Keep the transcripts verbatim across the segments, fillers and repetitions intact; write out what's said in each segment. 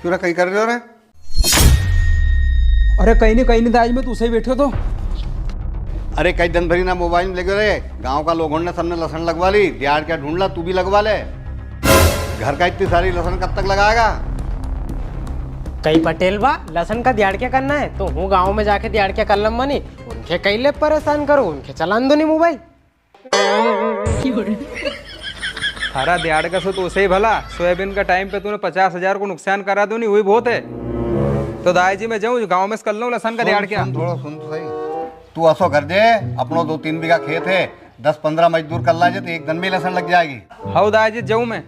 क्यों रे, कई कर रियो रे? अरे कई नी, कई नी दायजी, मैं तो उसे ही बैठो तो। अरे कई दन भरी ना मोबाइल में लगे रे, गांव का लोगों ने सबने लसण लगवा ली, दिहाड़क्या ढूंढ ला, तू भी लगवा ले। घर का इतनी सारी लसण कब तक लगाएगा? कई पटेल बा, लसण का दिहाड़क्या करना है तो हूँ गांव में जाके दिहाड़क्या कर लम्मा नी, उनके कई ले परेशान करो, उनके चलान दो नी मोबाइल। थारा दिहाड़क्या से तो उसे ही भला, सोयाबीन का टाइम पे तूने पचास हजार को नुकसान करा दो नी, वही बहुत है। तो दायजी मैं जाऊँ गांव में से कर लूँ लसण का दिहाड़क्या। सुन, थोड़ा सुन तो सही। तू असो कर दे, अपनो दो तीन बीघा खेत है, दस पन्द्रह मजदूर कर लाजे तो एक दन में लसण लग जाएगी। हाउ दायजी, जाऊँ मैं।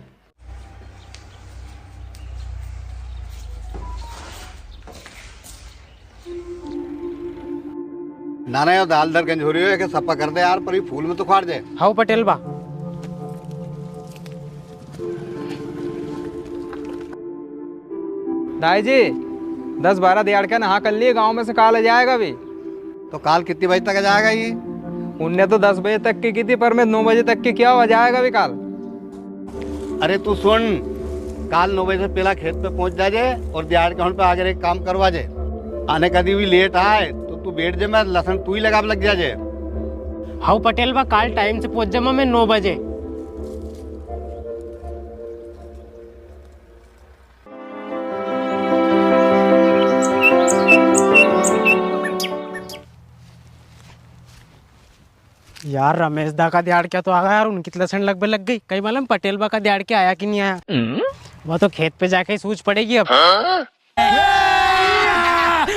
ना ना, यो दालदर गंज हो रियो है, के सफा कर दे यार, पर ये फूल में तो खाड़ दे। हाउ पटेल बा। दायजी, दस बारह दिहाड़क्या नहा कर लिए, गांव में से काल आ जाएगा अभी। तो काल कितनी बजे तक आ जाएगा ये? उनने तो दस बजे तक की की थी, पर मैं नौ बजे तक की किया, आ जाएगा अभी काल। अरे तू सुन, काल नौ बजे से पहला खेत पे पहुंच जाजे और दिहाड़क्या होण पे आगे एक काम करवा जे। अने कदी भी लेट आए तो तू बैठ जे, मैं लसण तू ही लगावा लग जाजे। हाउ पटेल बा, काल टाइम से पहुंच जामा मैं नौ बजे। यार, रमेश दा का दिहाड़क्या तो आ गया यार, उनकी तो लसण लगबे लग गई। कई मालूम पटेल बा का दिहाड़क्या आया कि नी आया? हम्म? वो तो खेत पे जाके ही सूझ पड़ेगी अब। हाँ?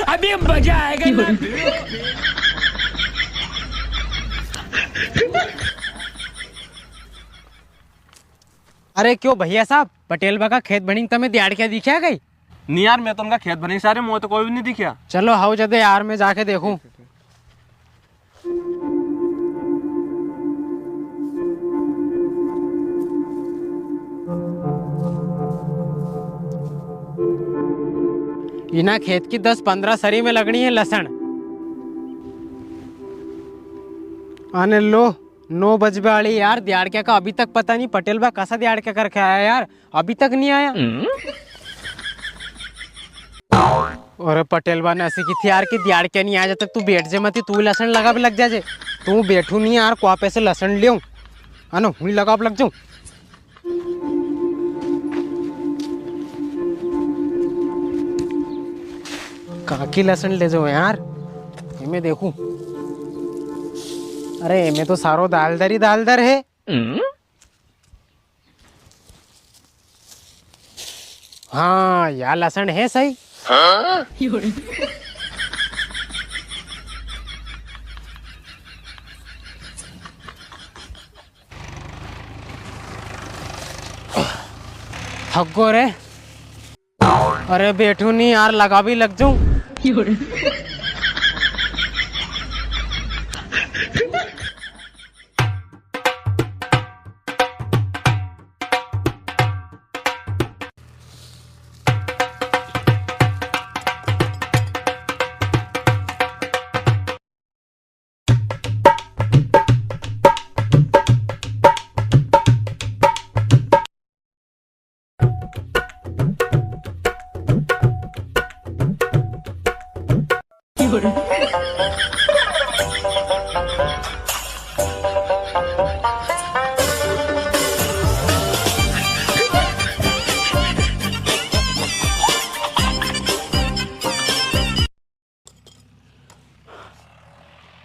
अभी मजा आएगा ना। अरे क्यों भैया साहब, पटेल बा का खेत भणी तमे दिहाड़क्या दिख्या कई? नी यार, मैं तो उनका खेत भणी सारे, मुझे तो कोई भी नी दिख्या। चलो हाउ जदे यार, मैं जाके देखूं। इना खेत की दस पन्द्रह सरी में लगणी है लसण। अने लो, नौ बजबे वाली यार, दिहाड़क्या का अभी तक पता नी, पटेल बा कसा दिहाड़क्या करके आया यार, अभी तक नी आया। अरे पटेल बा ने असी की थी यार कि दिहाड़क्या नी आया जब तक तू बैठ जे मती, तू लसण लगावा लग जाजे। तू बैठू नी यार, कुआ पे से लसण लेऊं, है ना, हुई लगावा लग जाऊं। काकी लसण ले जाओ यार, इमे देखूं। अरे, इमे तो सारो दालदर ही दालदर है। हाँ, या लसण है सही। थक गो रे। अरे बैठू नी यार, लगावा लग जाऊं।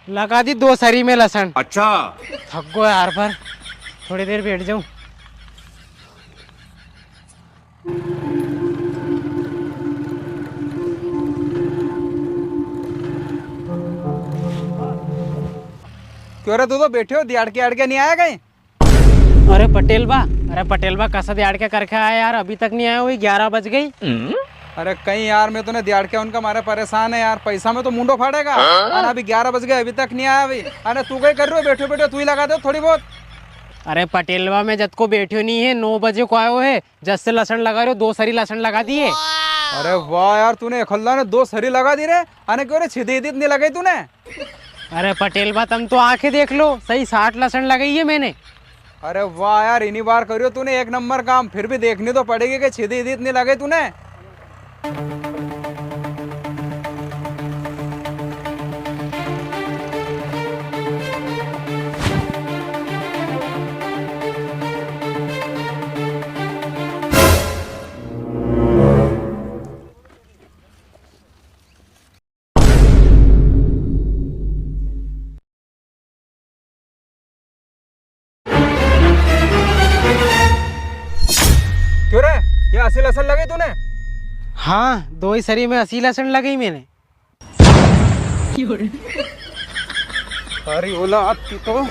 लगा दी दो सरी में लसण। अच्छा। थक गो यार, पर थोड़ी देर बैठ जाऊं। क्यों रे, तू तो बैठे हो, दिहाड़क्या आड़क्या नी आया कई? अरे पटेल बा, अरे पटेल बा, कसा दिहाड़क्या करके आया यार, अभी तक नी आया, वही ग्यारह बज गई। अरे कई यार, मैं तो ने दिहाड़क्या होण का मारे परेशान है यार, पैसा में तो मुंडो फाड़ेगा। हाँ? अरे अभी ग्यारह बज गए, अभी तक नी आया भाई। अरे तू कई कर रियो, बैठो बैठो तू ही लगा दे थोड़ी बहुत। अरे पटेल बा, मैं जद को बैठ्यो नी है, नौ बजे को आयो है, जद से लसण लगा रियो, दो सरी लसण लगा दिए। अरे वाह यार, तूने एकल्ला ने दो सरी लगा दी रे। अने क्यों रे, छीदी ईदी नी लगाई तूने? अरे पटेल बा, तम तो आंखें देख लो, सही साठ लसण लगाई है मैंने। अरे वाह यार, इनी बार करियो तूने एक नंबर काम, फिर भी देखनी तो पड़ेगी कि छीदी ईदी नी लगाई तूने। क्यों रे, ये असी लसन लगाई तूने? हाँ, दो ही सरी में असी लसन लगाई मैंने। अरे ओला, अब तू तो।